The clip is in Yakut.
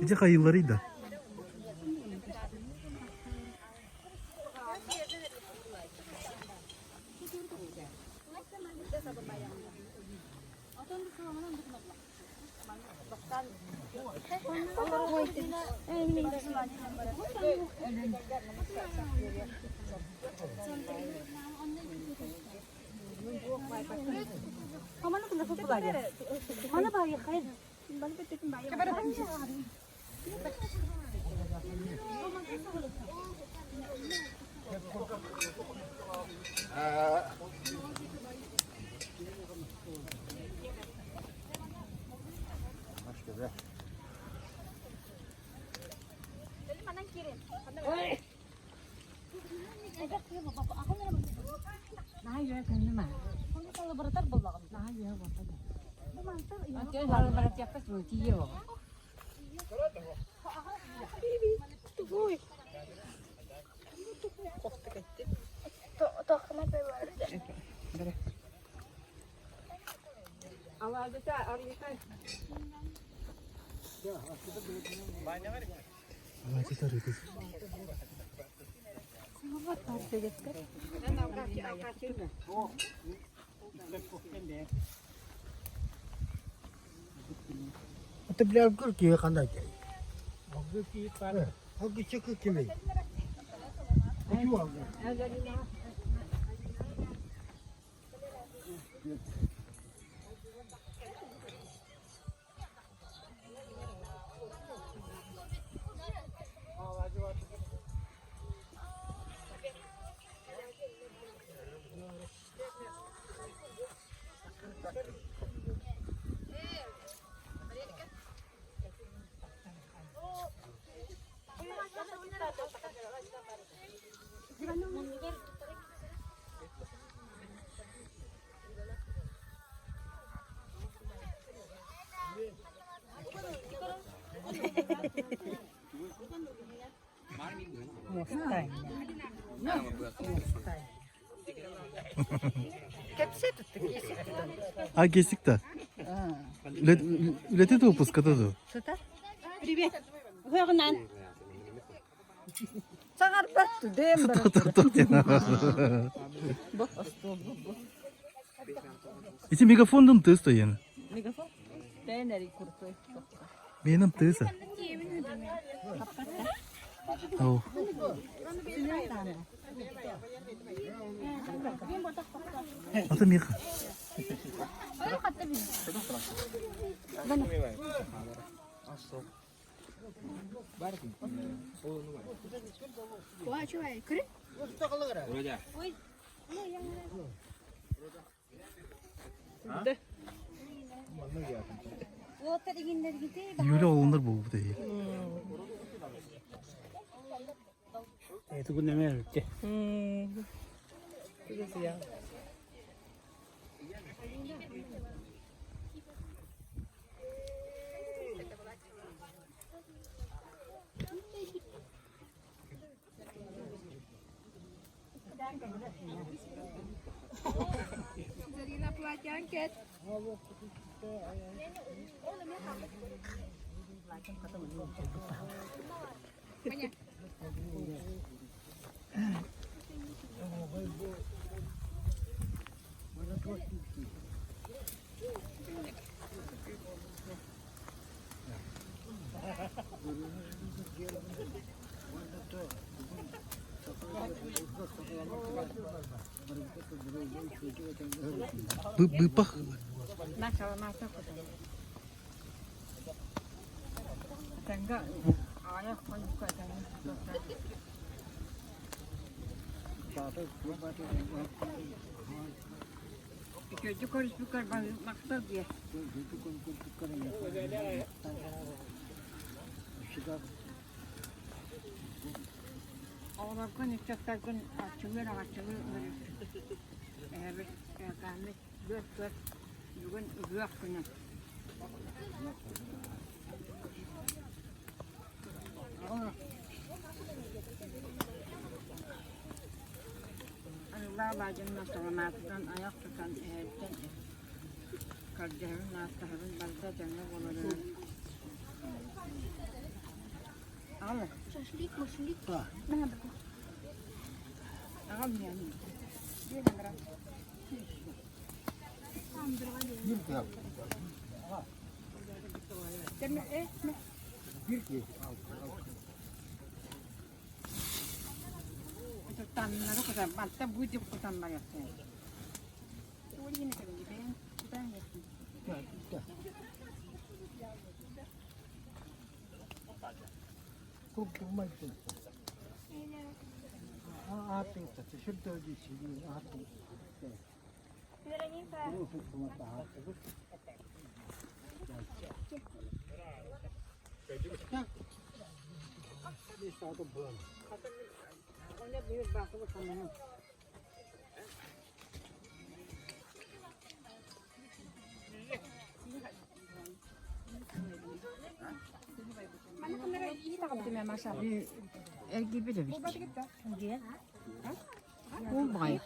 Ити хайыыларый да? Это бля кырки хандай. Алгы кимей. А кесик да? Үлэтэ да выпуската да? Привет. Уһугунан. Саҥарбат дэм Ити мегафондун тыас тойен. Мегафон? Тэнэри куртой. Менин тыаса. Ау. Ата миха. Юля олонор буолбут эһи. Зарина платьян кет. Быыппах. Оҕолоргун, ыччаттаргын аччыгыр аҕаччыгыр эһэбит эһэкээммит үөр-көт бүгүн ыһыах күнэ. Арыылаах алаадьыннан саламаатынан айах тутан эһэбиттэн көрдөһөбүн, ааттаһабын барыта этэҥҥэ буоларыгар. Аҕал. Шашлык, машлык. Аҕал миэнэ. Таннары кутан, манта будет кутан барыахтаах. Эргийбит эбит. Уу баҕайы.